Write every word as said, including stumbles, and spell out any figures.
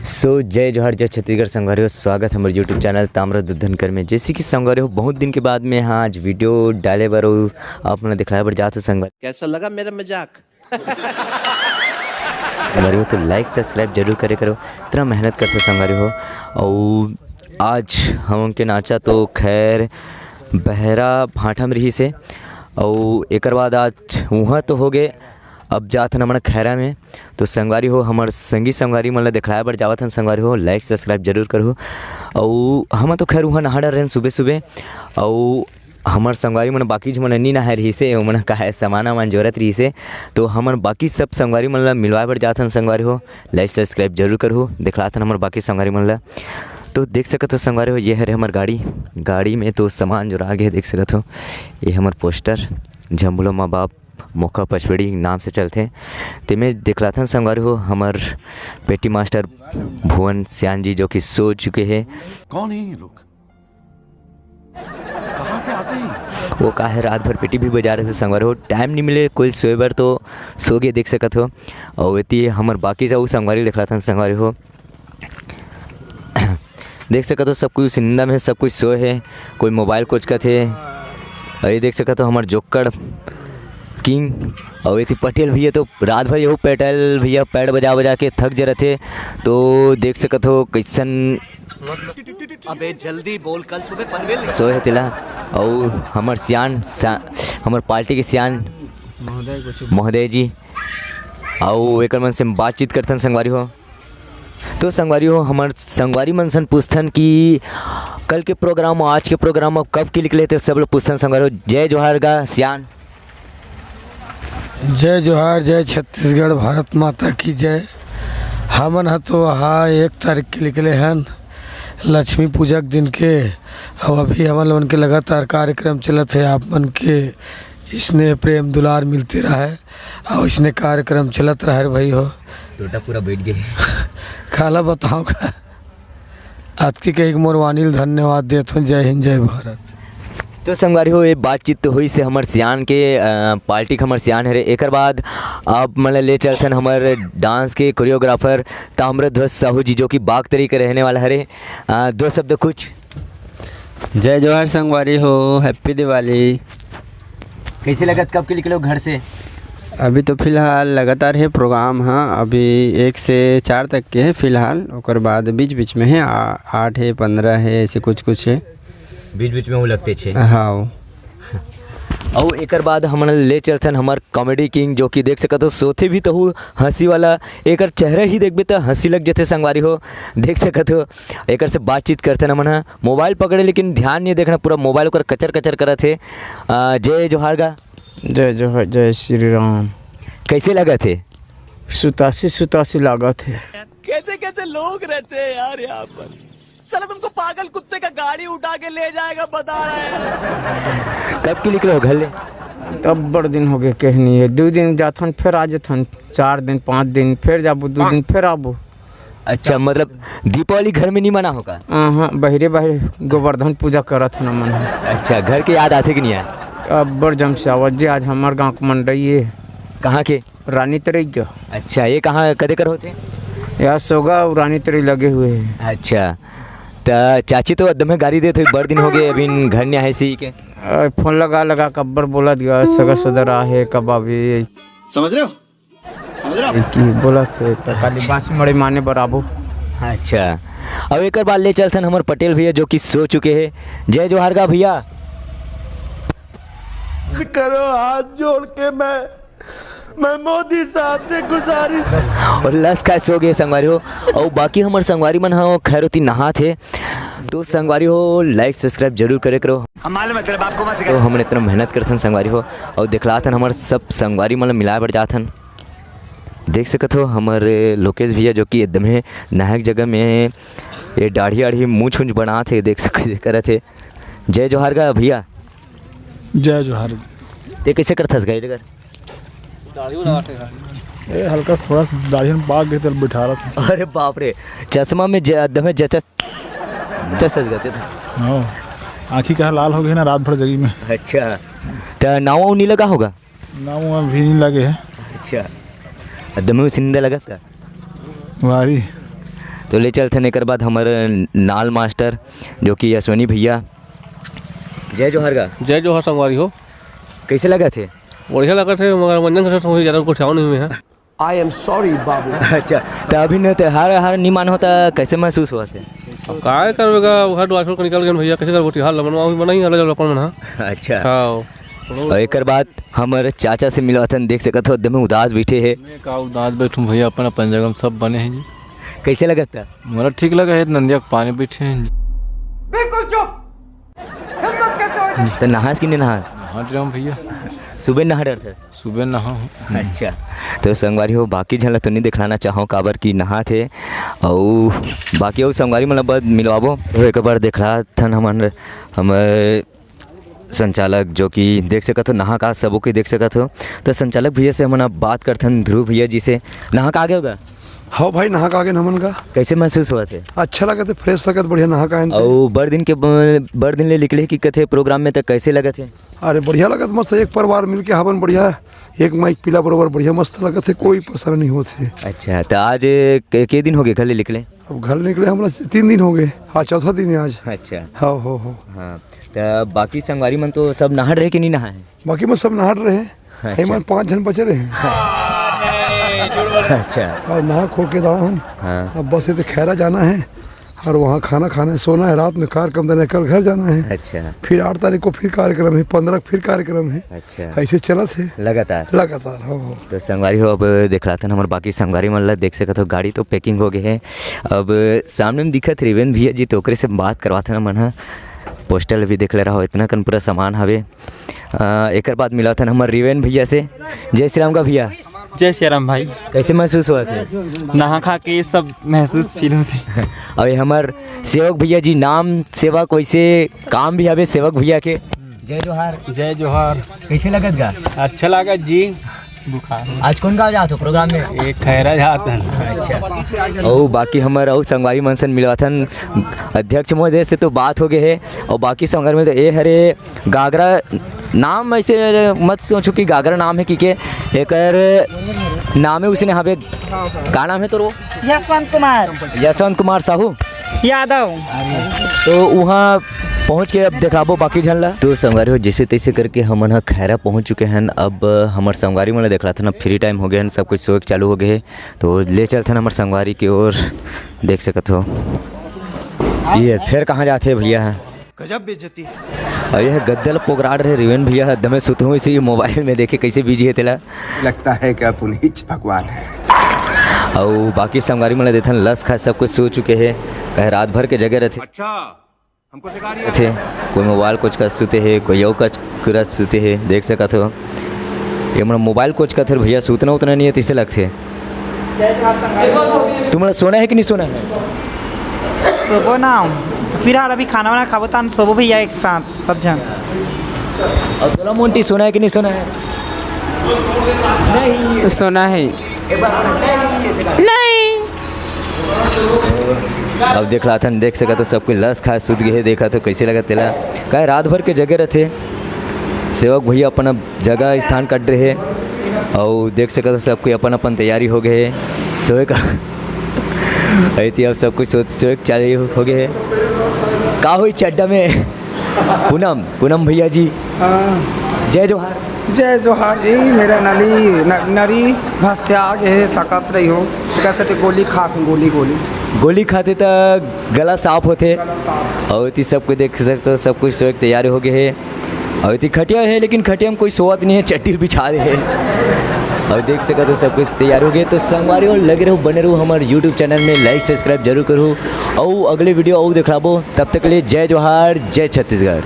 So, जय जोहार, जय छत्तीसगढ़ संगवारी हो, स्वागत है हमारे YouTube चैनल ताम्रध्वज धनकर में। जैसे कि संगवारी हो, बहुत दिन के बाद में हाँ आज वीडियो डाले बर अउ आप मन ला दिखलाए बर जात हो संगवारी। कैसा लगा मेरा मजाक? संगवारी हो तो लाइक सब्सक्राइब जरूर करे करो, इतना मेहनत करते संगवारी हो। अउ आज हमन के नाचा तो खैर बहरा भाठा में रहिस हे, अउ एकर बाद आज उहाँ तो हो गए, अब जात हन हमन खैरा में। तो संगवारी हो, हमर संगी संगवारी मन ल दिखलाए बर जावत हन संगवारी हो, लाइक सब्सक्राइब जरूर करहु। अउ हमन तो खैर उहाँ नहा डर रहेन सुबह सुबह, अउ हमर संगवारी मन बाकी मन नी नहाए रहिस हे, ओमन का हे सामान वामान जोरत रहिस हे। तो हमन बाकी सब संगवारी मन ल मिलवाए बर जात हन संगवारी हो, लाइक सब्सक्राइब जरूर करहु। दिखलात हन हमर बाकी संगवारी मन ल। तो देख सकत हो संगवारी हो, ये हरे हमर गाड़ी, गाड़ी में तो सामान जोरा गे हे, देख सकत हो। ये हमर पोस्टर झम्बुलो माँ बाप मोखा पचपेड़ी नाम से चलथे। तेमे दिखलाथन संगवारी हो, हमर पेटी मास्टर भुवन सियान जी जो कि सो चुके हे। कौन है ये लोग? कहाँ से आते हैं? वो का हे रात भर पेटी भी बजा रहे थे संगवारी हो, टाइम नहीं मिले कोई सोए बर तो सो गए, देख सकत हो। अउ एती हमर बाकी सब संगवारी दिखलाथन संगवारी हो। देख सकत हो, सब कुछ निंदा में, सब कुछ सोए हे, कोई मोबाइल कोचकत हे। अउ ये देख सकत हो, हमर जोक्कड़ किंग, अउ एती पटेल भैया तो रात भर यहू पटेल भैया पैड बजा बजा के थक जरत हे। तो देख सकत हो, कैसन अबे जल्दी बोल, कल सुबह पनवेल सोए हे तेला। अउ हमर सियान, सा-, हमर पार्टी के सियान महोदय जी, अउ एकर मन से बातचीत करथन संगवारी हो। तो संगवारी हो, हमर संगवारी मन सन पूछथन कि कल के प्रोग्राम अउ आज के प्रोग्राम अउ कब के निकले, ते सब लोग पूछथन संगवारी हो। जय जोहार गा सियान। जय जोहार, जय छत्तीसगढ़, भारत माता की जय। हमन ह तो हा एक तारीख के निकले हन, लक्ष्मी पूजा के दिन के। अउ अभी हमन लोगन के लगातार कार्यक्रम चलत हे, आप मन के स्नेह प्रेम दुलार मिलते रहे। अउ इसने कार्यक्रम चलत रहे रे भाई हो। लोटा पूरा बैठ गए। काला बताओ का? अतकी कहिके मोर वाणी ल धन्यवाद देत हूँ। जय हिंद, जय भारत। तो संगवारी हो, ये बातचीत तो होइस हे हमर सियान के, अ, पार्टी के हमर सियान हरे। एकर बाद आप मन ल ले चलथन हमर डांस के कोरियोग्राफर ताम्रध्वज साहू जी, जो कि बागतरी के रहने वाला हरे। अ, दो शब्द कुछ। जय जोहार संगवारी हो, हैप्पी दिवाली। कैसे लगत, कब के निकले हो घर से? अभी तो फिलहाल लगातार हे प्रोग्राम, हाँ, अभी एक से चार तक के हे फिलहाल, ओकर बाद बीच बीच में हे, आ-, आठ हे, पन्द्रह हे, ऐसे कुछ कुछ हे। बीच बीच में वो लगते छे। हाँ। अउ एकर बाद हमन ले चलथन हमर कॉमेडी किंग, जो कि देख सकत हो, सोथे भी तहु हंसी वाला, एकर चेहरा ही देखबे त हंसी लग जथे संगवारी हो। देख सकत हो, एकर से बातचीत करथन हमन ह। मोबाइल पकड़े लेकिन ध्यान नहीं देखना, पूरा मोबाइल ओकर कचर कचर करत हे। अ, जय जोहार गा। जय जोहार, जय श्री राम। कैसे लगत हे? सुतासी सुतासी लागत हे। कैसे कैसे लोग रहते हैं यार यहाँ पर। साला तुमको पागल कुत्ते का गाड़ी उठा के ले जाएगा, बता रहा है। कब के निकले हो घर ले? तब बड़ दिन हो गए, कहीं नहीं है। दो दिन जाथन, फिर आ जाथन, चार दिन, पाँच दिन, फिर जाबो, दो दिन, फिर आबो। अच्छा, मतलब दीपावली घर में नहीं मना होगा? हाँ, बहिरे बहिरे गोवर्धन पूजा करत हन मन। अच्छा, घर के याद आथे कि नहीं आए? अब्बड़ जम से आवत जी, आज हमार गाँव के मंडई है। कहाँ के? रानी तरेई का। अच्छा, ये कहाँ, कदे कर होथे? यार सोगा अउ रानी तरेई लगे हुए हैं। अच्छा, त चाची तो एकदम गारी देत होही, बड़ दिन हो गए, अभी घर नहीं आए सी के। अ, फोन लगा लगा के अब्बड़ बोलत गा, सगा सदर आहे, कब आबे? समझ रहे हो? समझ रहे हो? एक ही बोलत हे, त काली बांसी मड़ई माने बर आबो। अच्छा, अब एकर बाद ले चलथन हमर पटेल भैया, जो कि सो चुके हैं। जय जोहार गा भैया। करो हाथ जोड़ के, मैं, मैं मोदी साहब से गुजारिश। अउ लस खाए सो गए संगवारी हो, अउ बाकी हमर संगवारी मन ह खैर ओती नहात हे। तो संगवारी हो, लाइक सब्सक्राइब जरूर करे करो। हम मालूम है तेरे बाप को मत सिखा। तो हमन इतना मेहनत करथन संगवारी हो, अउ दिखलाथन हमर सब संगवारी मन ल मिलाए बर जाथन। देख सकत हो हमर लोकेश भैया, जो कि एकदम हे नहायक जगह में ये दाढ़ी आढ़ी मूछ उछ बनात हे, देख सक-, करत हे। जय जोहार गा भैया। जय जोहार। ते कैसे करथस गा ये जगह? ए, हल्का सा थोड़ा सा दाढ़ी में पाक गए, तब बैठा रहा था। अरे बाप रे, चश्मा में ज-, एकदम हे जचस, जचस गए थे। हाँ, आँखी कहाँ लाल हो गई ना रात भर जगी में। अच्छा, त नावा नहीं लगा होगा? नावा भी नहीं लगे है। अच्छा, एकदम ही सिंदा लगा था। वारी। तो ले चलथन एकर बाद हमर नाल मास्टर, जो कि अश्विनी भैया। जय जोहार गा। जय जोहार संगवारी हो। कइसे लगत हे? बढ़िया लगत हे, मगर मंजन के साथ वही ज्यादा कुछ आओ नहीं हुए हैं। I am sorry, बाबू। अच्छा, त अभी न त्योहार, त्योहार नहीं मानो, त कइसे महसूस होवत हे? अब काय करबे गा, हर दुआर छोड़ के निकल गए भैया, कइसे करबो त्योहार ल मनवाहूँ, मनई अलग अलग अपन मन ह। अच्छा। हाँ। अउ एकर बाद हमर चाचा से मिलवाथन, देख सकत हो, एकदम उदास बैठे हे। मैं का उदास बैठूं भैया, अपन, अपन जगह में सब बने हैं जी। कइसे लगत हे? मोला ठीक लगा है, नंदिया के पानी बैठे हैं जी। बिल्कुल चुप। हिम्मत कैसे हो? त नहास कि नहीं नहा? नहा डरे हूँ भैया। सुबह नहा डरथे? सुबह नहा हूँ। अच्छा, तो संगवारी हो, बाकी झन ला तो नहीं दिखलाना चाहूँ, काबर कि नहात हे, अउ बाकी अउ संगवारी मन ला बस मिलवाबो। तो एक बार दिखलाथन हमन, हमर संचालक, जो कि देख सकत हो, नहा के सबो के देख सकत हो। तो संचालक भैया से हमन अब बात करथन, ध्रुव भैया जी से। नहा के आगे हो गा? हव भाई, नहा के आगे हमन का। कइसे महसूस होवत हे? अच्छा लगत हे, fresh लगत, बढ़िया नहा के आए हन ते। अउ बड़ दिन के ब-, बड़ दिन ले निकले कि कथे प्रोग्राम में, त कइसे लगत हे? अरे बढ़िया लगत, मस्त एक परिवार मिल के हवन, बढ़िया, एक माइक पीला बरोबर, बढ़िया मस्त लगत हे, कोई परेशानी नहीं होत हे। अच्छा, त आज के, के दिन हो गए घर ले निकले? अब घर निकले हमला तीन दिन हो गए, आज चौथा दिन है आज। अच्छा। हाँ, हो, हो। हाँ, त बाकी संगवारी मन तो सब नहा डरे कि नहीं नहा हे? बाकी मन सब नहा डरे हैं। अच्छा। हमन पाँच झन बचे रहे हैं। अच्छा। अउ नहा खो के दावा हन। हाँ। अब बस ये तो खैरा जाना है अउ वहाँ खाना खाना है, सोना है, रात में कार्यक्रम देना है, कल घर जाना है। अच्छा। फिर आठ तारीख को फिर कार्यक्रम है, पन्द्रह को फिर कार्यक्रम है। अच्छा। अइसे चलत हे। लगातार? लगातार, हाँ, हाँ। तो संगवारी हो, अब दिखलाथन हमर बाकी संगवारी मन ला, देख सकत हो गाड़ी तो packing हो गए हे। अब सामने में दिखत रिवेन भैया जी, तो ओकरे से बात करवाथन हमन ह। Poster भी देख ले रहा हो, इतना कन पूरा सामान हवे। अ, एकर बाद मिलाथन हमर रिवेन भैया से। जय श्री राम का भैया। जय श्री राम भाई। कइसे महसूस होवत हे? नहा खा के सब महसूस feel होथे। अउ ये हमर सेवक भैया जी, नाम सेवक, वइसे काम भी हवे सेवक भैया के। जय जोहार। जय जोहार। कइसे लगत गा? अच्छा लागत जी। बुखार। आज कोन गाँव जात हो प्रोग्राम में? एक खैरा जात हन। अच्छा। अउ बाकी हमर अउ संगवारी मन से मिलवाथन। अध्यक्ष महोदय से तो बात हो गए हे, अउ बाकी संगवारी में तो ए हरे गागरा नाम, ऐसे मत सोचो कि गागरा नाम है कि के, एकर नाम है उसने हवे। का नाम है तोर? यशवंत कुमार। यशवंत कुमार साहू यादव। तो वहाँ पहुँच के अब दिखाबो बाकी झन ला। तो संगवारी हो, जैसे तैसे करके हमन ह खैरा पहुँच चुके हैं। अब हमर संगवारी मन ला देखलाथन, अब free time हो गए हैं, सब कुछ शौक चालू हो गए है। तो ले चलथन हमर संगवारी के ओर, देख सकत हो। ये फिर कहाँ जाथे भैया? गजब बेइज्जती। अउ ये गद्दल पोगराड़ रहे रिवेन भैया ह, दमे सुत हुए इसी मोबाइल में देखे कैसे busy है तेला। लगता है कि आप उन्हीं भगवान है। अउ बाकी संगवारी मन ला देथन लस खा, सब कुछ सो चुके हैं, कहे रात भर के जगे रहते। अच्छा, हमको सिखा रही है। थे, कोई मोबाइल कोचकत सुते हे, कोई अउ कोचकत सुते हे, देख सकत हो। ये मन मोबाइल कोचकत हे भैया, सुतना उतना नहीं है, तैसे लगथे। तुमन ला सोना है कि नहीं सोना है? सोबो ना, फिलहाल अभी खाना वाना खाबो, तहन सोबो भैया एक साथ सब झन। अउ तोला मोंटी, सोना है कि नहीं सोना है? सोना है। नहीं। अब देखलाथन, देख सकत हो, सब कोई लस खाए सुत गए हे। देखत हो कैसे लगत तेला, काहे रात भर के जगे रहथे। सेवक भैया अपन अब जगह स्थान कट रहे, अउ देख सकत हो, सब कोई अपन अपन तैयारी हो गए हे सोए का। ऐती अब सब कुछ सो-, सोए के चालू हो गए हे। का होई चड्डा में? पूनम, पूनम भैया जी। हाँ। जय जोहार। जय जोहार जी, मेरा नली, न-, नरी भस्या गे हे, सकत रही हो। एकरा सेती गोली खात हूँ, गोली, गोली। गोली खाथे त गला साफ होथे। गला साफ। अउ एती सबको देख सकत हो, सब कुछ सोए के तैयारी हो गए हे। अउ एती खटिया हे, लेकिन खटिया में कोई सोवत नहीं है, चट्टी बिछा दे हे। अउ देख सकत हो, सब कुछ तैयार हो गए। तो संगवारी हो, लगे रहो, बने रहो हमारे YouTube channel में, like subscribe जरूर करो। अउ अगले video अउ दिखाबो, तब तक के लिए जय जोहार, जय छत्तीसगढ़।